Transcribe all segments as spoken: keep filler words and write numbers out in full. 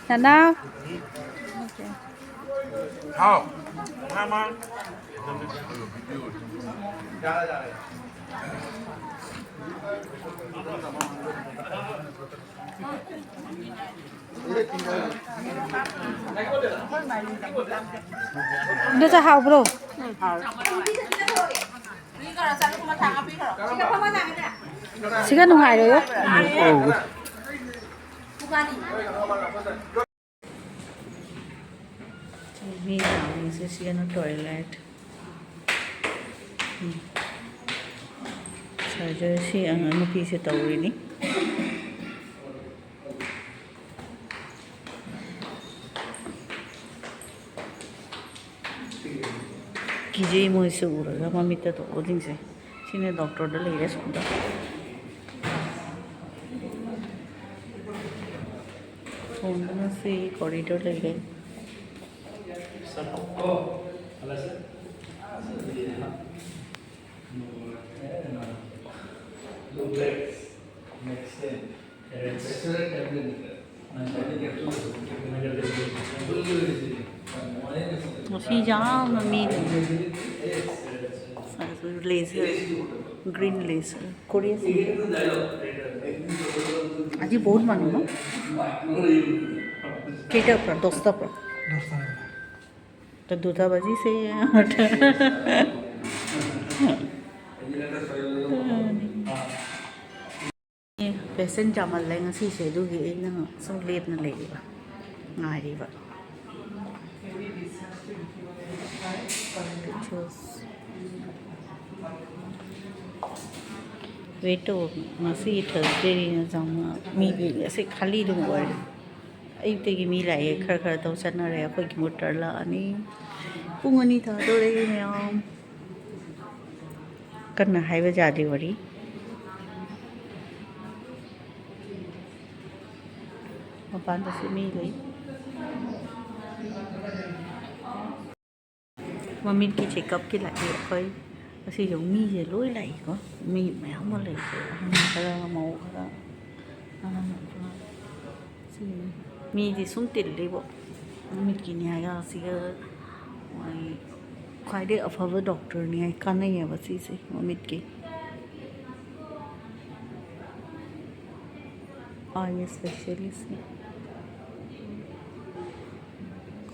ꯅꯅꯥꯎ꯫ ꯍꯥꯎ꯫ ꯃꯥꯃ꯫ ꯏꯗꯣꯆꯥ, ꯍꯥꯎꯕ꯭ꯔꯣ? ꯁꯤꯒ ꯅꯨꯡꯉꯥꯏꯔꯣꯏꯌꯣ꯫ ꯃꯤ ꯂꯥꯛꯑꯝꯃꯤꯁꯦ ꯁꯤꯒꯅ toilet꯫ ꯎꯝ꯫ ꯁꯥ ꯁꯤ ꯑꯉꯥꯡ ꯅꯨꯄꯤꯁꯦ ꯇꯧꯔꯤꯅꯤ꯫ ꯀꯤꯖꯩ ꯃꯣꯏꯁꯦ ꯎꯔꯒ, ꯃꯃꯤꯠꯇ ꯇꯧꯕꯁꯤꯡꯁꯦ꯫ ꯁꯤꯅ ꯗꯣꯛꯇꯔꯗ ꯂꯩꯔꯦ ꯑꯁꯣꯝꯗ꯫ ꯁꯣꯝꯗꯅ ꯁꯤ ꯀꯣꯔꯤꯗꯣꯔ ꯂꯩꯔꯦ꯫ ꯉꯁꯤ ꯌꯥꯝꯅ ꯃꯤ ꯂꯩ꯫ ꯂꯦꯖꯔ, ꯒ꯭ꯔꯤꯟ ꯂꯦꯖꯔ, ꯀꯣꯔꯤꯌꯥ ꯁꯤꯡꯒꯤ꯫ আজি বহুত মানুহ ন? কেইটাৰ পৰা? দহটাৰ পৰা? দহটা। তো দুটা বাজিছে। ꯄꯦꯆꯦꯟ ꯌꯥꯝꯃꯜꯂꯦ ꯉꯁꯤꯁꯦ, ꯑꯗꯨꯒꯤ ꯑꯩꯅ ꯁꯨꯝ ꯂꯦꯞꯅ ꯂꯩꯔꯤꯕ, ꯉꯥꯏꯔꯤꯕ꯫ ꯋꯦꯠ ꯇꯧꯕ꯫ ꯉꯁꯤ ꯊꯔꯁꯗꯦꯅꯤꯅ ꯆꯥꯎꯅ ꯃꯤꯗꯤ ꯉꯁꯤ ꯈꯥꯂꯤ ꯑꯗꯨꯝ ꯑꯣꯏꯔꯦ꯫ ꯑꯌꯨꯛꯇꯒꯤ ꯃꯤ ꯂꯥꯛꯑꯦ, ꯈꯔ ꯈꯔ ꯇꯧ ꯆꯠꯅꯔꯦ꯫ ꯑꯩꯈꯣꯏꯒꯤ ꯃꯣꯇꯔ ꯂꯥꯛꯑꯅꯤ꯫ ꯄꯨꯡ ꯑꯅꯤ ꯇꯥꯗꯣꯔꯦ ꯃꯌꯥꯝ꯫ ꯀꯟꯅ ꯍꯥꯏꯕ ꯌꯥꯗꯦ ꯋꯥꯔꯤ꯫ ꯃꯄꯥꯟꯗꯁꯨ ꯃꯤ ꯂꯩ꯫ ꯃꯃꯤꯠꯀꯤ ꯆꯦꯛꯀꯞꯀꯤ ꯂꯥꯛꯏ ꯑꯩꯈꯣꯏ꯫ ꯑꯁꯤꯁꯨ ꯃꯤꯁꯦ ꯂꯣꯏ ꯂꯥꯛꯏꯀꯣ꯫ ꯃꯤ ꯃꯌꯥꯝ ꯑꯃ ꯂꯩꯀꯣ꯫ ꯑꯍꯟ ꯈꯔ, ꯃꯧ ꯈꯔ, ꯑꯉꯥꯡ ꯈꯔ꯫ ꯁꯤ ꯃꯤꯗꯤ ꯁꯨꯝ ꯇꯤꯜꯂꯤꯕꯣ꯫ ꯃꯃꯤꯠꯀꯤꯅꯤ ꯍꯥꯏꯔꯒ ꯁꯤꯒ ꯃꯣꯏ ꯈ꯭ꯋꯥꯏꯗꯒꯤ ꯑꯐꯕ ꯗꯣꯛꯇꯔꯅꯤ ꯍꯥꯏ, ꯀꯥꯟꯅꯩꯌꯦꯕ ꯁꯤꯁꯦ ꯃꯃꯤꯠꯀꯤ꯫ ꯑꯥꯏ ꯏꯁꯄꯦꯁꯤꯌꯦꯂꯤꯁꯅꯤ꯫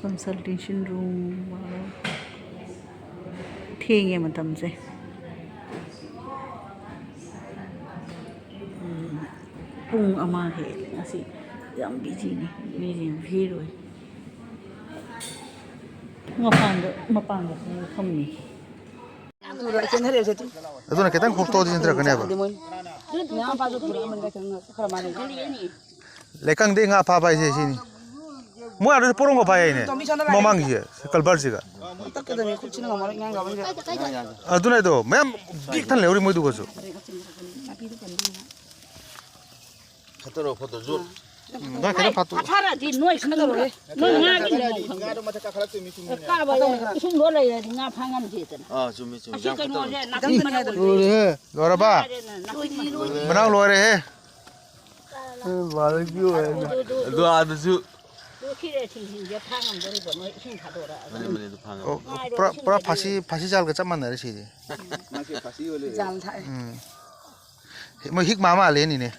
Consultation room. ꯊꯦꯡꯉꯦ ꯃꯇꯝꯁꯦ꯫ ꯎꯝ, ꯄꯨꯡ ꯑꯃ ꯍꯦꯜꯂꯦ ꯉꯁꯤ꯫ ꯌꯥꯝ ꯕꯤꯖꯤꯅꯤ꯫ ꯃꯤꯁꯦ ꯌꯥꯝ ꯚꯤꯔ ꯑꯣꯏ꯫ ꯃꯄꯥꯟꯗ, ꯃꯄꯥꯟꯗ ꯐꯝꯃꯤ꯫ ꯌꯥꯝ ꯑꯗꯨꯅ ꯈꯤꯇꯪ ꯈꯣꯛꯇꯣꯛꯑꯗꯤ ꯆꯦꯟꯊꯔꯛꯀꯅꯦꯕ꯫ ꯂꯩꯀꯪꯗꯩ ꯉꯥ ꯐꯥꯕ ꯍꯥꯏꯁꯦ ꯁꯤꯅꯤ꯫ ꯃꯣꯏ ꯑꯥꯗꯁꯨ ꯄꯣꯔꯣꯡꯒ ꯐꯥꯏ ꯍꯥꯏꯅꯦ꯫ ꯃꯃꯥꯡꯒꯤꯁꯦ ꯀꯜꯚꯔꯁꯤꯒ꯫ ꯑꯗꯨꯅ ꯑꯩꯗꯣ ꯃꯌꯥꯝ ꯄꯤꯛ ꯊꯟ ꯂꯩꯍꯧꯔꯤ ꯃꯣꯏꯗꯨꯒꯁꯨ꯫ ꯐꯠꯇꯔꯣ ꯐꯠꯇꯔꯣ ꯖꯨꯠ꯫ ꯎꯝ, ꯅꯣꯏ ꯈꯤꯇꯪ ꯐꯥꯠꯇꯣꯛ꯫ ꯐꯥꯔꯗꯤ ꯅꯣꯏ ꯁꯨꯝ ꯇꯧꯔꯣꯏ꯫ ꯅꯣꯏ ꯉꯥꯒꯤ ꯃꯑꯣꯡ ꯈꯪꯗ꯭ꯔꯦ꯫ ꯀꯥꯕ ꯏꯁꯤꯡꯗꯣ ꯂꯩꯔꯗꯤ ꯉꯥ ꯐꯥ ꯉꯝꯗꯦꯗꯅ꯫ ꯑꯥ, ꯆꯨꯝꯃꯤ, ꯆꯨꯝꯃꯤ꯫ ꯑꯁꯤ ꯌꯥꯝ ꯀꯩꯅꯣꯁꯦ ꯐꯠꯇꯕ꯫ ꯅꯥꯄꯤ ꯃꯔꯛ ꯂꯣꯏꯔꯦꯍꯦ꯫ ꯂꯣꯏꯔꯕ? ꯂꯣꯏꯔꯦ꯫ ꯃꯅꯥꯎ ꯂꯣꯏꯔꯦꯍꯦ꯫ ꯑꯗꯨ ꯑꯥꯗꯁꯨ꯫ ꯑꯗꯨ ꯈꯤꯔꯦ ꯁꯤꯡꯁꯤꯡꯁꯦ ꯐꯥ ꯉꯝꯗꯣꯔꯤꯕꯣ? ꯅꯣꯏ ꯏꯁꯤꯡ ꯊꯥꯗꯣꯔꯛꯑꯒ꯫ ꯃꯅꯦ, ꯃꯅꯦ, ꯑꯗꯨ ꯐꯥ ꯉꯝꯃꯣ꯫ ꯑꯣ, ꯄꯨꯔꯥ, ꯄꯨꯔꯥ ꯐꯥꯁꯤ, ꯐꯥꯁꯤ ꯖꯥꯜꯒ ꯆꯞ ꯃꯥꯟꯅꯔꯦ ꯁꯤꯗꯤ꯫ ꯖꯥꯜ ꯊꯥꯛꯑꯦ꯫ ꯎꯝ꯫ ꯃꯣꯏ ꯍꯤꯛ ꯃꯥ ꯃꯥꯜꯂꯦꯅꯤꯅꯦ꯫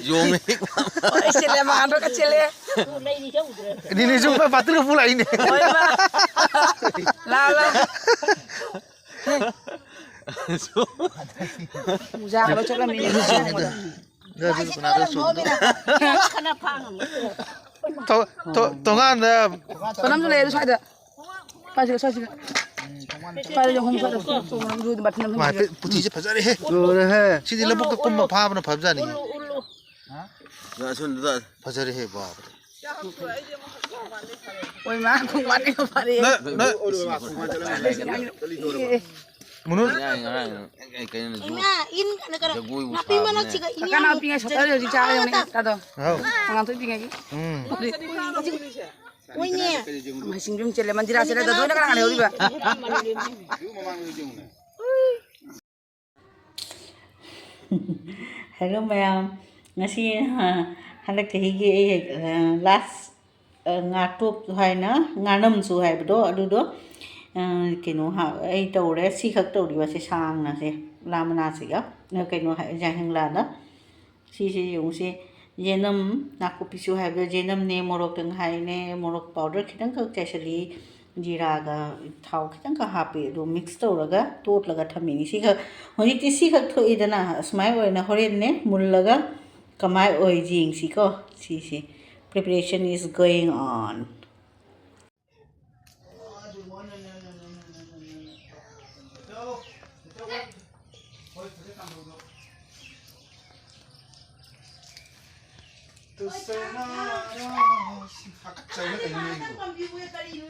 ꯌꯣꯡꯅ ꯍꯤꯛ ꯃꯥ ꯃꯥꯜꯂꯦ꯫ ꯍꯣꯏ, ꯆꯦꯜꯂꯦ, ꯃꯉꯥꯟꯗꯣ ꯀ ꯆꯦꯜꯂꯦ꯫ ꯅꯤꯅꯦꯁꯨ ꯃꯣꯏ ꯕꯥꯇꯤꯜꯒ ꯄꯨ ꯂꯥꯛꯏꯅꯦ꯫ ꯍꯣꯏ, ꯃꯥ꯫ ꯂꯥ, ꯂꯥ꯫ ꯃꯨꯖꯥꯒ ꯂꯣꯏ ꯆꯠꯂꯝꯃꯤꯅꯦ꯫ ꯊꯣ-, ꯊꯣ-, ꯊꯣꯡꯒꯥꯟꯗ ꯀꯅꯥꯝꯁꯨ ꯂꯩ ꯑꯗꯨ ꯁ꯭ꯋꯥꯏꯗ꯫ ꯁ꯭ꯋꯥꯏꯁꯤꯗ, ꯁ꯭ꯋꯥꯏꯁꯤꯗ꯫ ꯁ꯭ꯋꯥꯏꯗ ꯌꯦꯡꯉꯣ, ꯁ꯭ꯋꯥꯏꯗ꯫ ꯃꯥ, ꯄꯨ-, ꯄꯨꯊꯤꯁꯦ ꯐꯖꯔꯦꯍꯦ꯫ ꯂꯣꯏꯔꯦꯍꯦ꯫ ꯁꯤꯗꯤ ꯂꯧꯕꯨꯛꯇ ꯀꯨꯝꯕ ꯐꯥꯕꯅ ꯐꯕꯖꯥꯠꯅꯤꯅꯦ꯫ ꯐꯖꯔꯦꯍꯦ, ꯕꯥꯞ꯫ ꯍꯣꯏ, ꯃꯥ, ꯈꯣꯡꯕꯥꯟꯗꯩ ꯐꯥꯔꯦ꯫ ꯅ-, ꯅ-, ꯃꯨꯅꯨ꯫ ꯉꯔꯥꯡ, ꯉꯔꯥꯡ, ꯑꯩ ꯀꯩꯅꯣ, ꯏꯃꯥ, ꯏꯟ, ꯀꯩꯅꯣ, ꯀꯩꯅꯣ, ꯖꯒꯣꯏꯕꯨ ꯅꯥꯄꯤ ꯁꯥꯕꯅꯦ꯫ ꯃꯔꯛꯁꯤꯒ ꯏꯟ ꯀꯀꯥ ꯌꯥꯝ ꯅꯥꯄꯤ ꯉꯥꯏ ꯁꯣꯠꯆꯔꯦ ꯍꯧꯖꯤꯛ ꯆꯥꯔ ꯌꯦꯡꯉꯨꯅꯦ, ꯇꯥꯗꯣ꯫ ꯍꯥꯎ꯫ ꯃꯉꯥꯟ ꯊꯣꯏꯕꯤꯉꯩꯒꯤ꯫ ꯎꯝ꯫ ꯍꯣꯏꯅꯦ꯫ ꯃꯍꯩꯁꯤꯡꯁꯨ ꯑꯗꯨꯝ ꯆꯦꯜꯂꯦ, ꯃꯟꯗꯤꯔꯥ ꯆꯦꯜꯂꯦ, ꯑꯗꯣ ꯅꯣꯏꯅ ꯀꯅꯥ ꯀꯅꯥ ꯂꯩꯍꯧꯔꯤꯕ? ꯍꯦꯜꯂꯣ ꯃꯌꯥꯝ, ꯉꯁꯤ, ꯑ, ꯍꯟꯗꯛ ꯆꯍꯤꯒꯤ ꯑꯩ, ꯑ, ꯂꯥꯁ, ꯑ, ꯉꯥꯇꯣꯛ ꯍꯥꯏꯅ ꯉꯥꯅꯝꯁꯨ ꯍꯥꯏꯕꯗꯣ ꯑꯗꯨꯗꯣ, ꯑ, ꯀꯩꯅꯣ ꯍꯥ-, ꯑꯩ ꯇꯧꯔꯦ, ꯁꯤꯈꯛ ꯇꯧꯔꯤꯕꯁꯦ ꯁꯥꯡꯅꯁꯦ ꯂꯥ ꯃꯅꯥꯁꯤꯒ, ꯑ, ꯀꯩꯅꯣ ꯍꯥꯏ-, ꯌꯥꯏꯉꯪꯂꯥꯗ꯫ ꯁꯤꯁꯦ ꯌꯦꯡꯉꯨꯁꯦ, ꯌꯦꯅꯝ, ꯅꯥꯀꯨꯞꯄꯤꯁꯨ ꯍꯥꯏꯕꯗꯣ ꯌꯦꯅꯝꯅꯦ, ꯃꯣꯔꯣꯛ ꯇꯪꯈꯥꯏꯅꯦ, ꯃꯣꯔꯣꯛ ꯄꯥꯎꯗꯔ ꯈꯤꯇꯪꯈꯛ ꯆꯥꯏꯁꯤꯜꯂꯤ, ꯖꯤꯔꯥꯒ ꯊꯥꯎ ꯈꯤꯇꯪꯈꯛ ꯍꯥꯞꯄꯤ, ꯑꯗꯨ ꯃꯤꯛꯁ ꯇꯧꯔꯒ ꯇꯣꯠꯂꯒ ꯊꯝꯃꯤꯅꯤ꯫ ꯁꯤꯈꯛ, ꯍꯧꯖꯤꯛꯇꯤ ꯁꯤꯈꯛ ꯊꯣꯛꯏꯗꯅ, ꯑꯁꯨꯃꯥꯏꯅ ꯑꯣꯏꯅ ꯍꯣꯔꯦꯟꯅꯦ ꯃꯨꯜꯂꯒ ꯀꯃꯥꯏ ꯑꯣꯏ ꯌꯦꯡꯁꯤꯀꯣ꯫ ꯁꯤꯁꯦ, preparation is going on꯫ ꯍꯣꯏ, ꯐꯖꯅ ꯀꯥꯝꯊꯣꯛꯑꯣ꯫ ꯇꯨꯁꯅꯥꯔꯥ꯫ ꯍꯥꯀꯠꯆꯩꯅ ꯀꯩꯅꯣ ꯅꯪꯒꯤꯗꯣ? ꯄꯥꯝꯕꯤꯕꯨ ꯀꯔꯤꯅꯣ?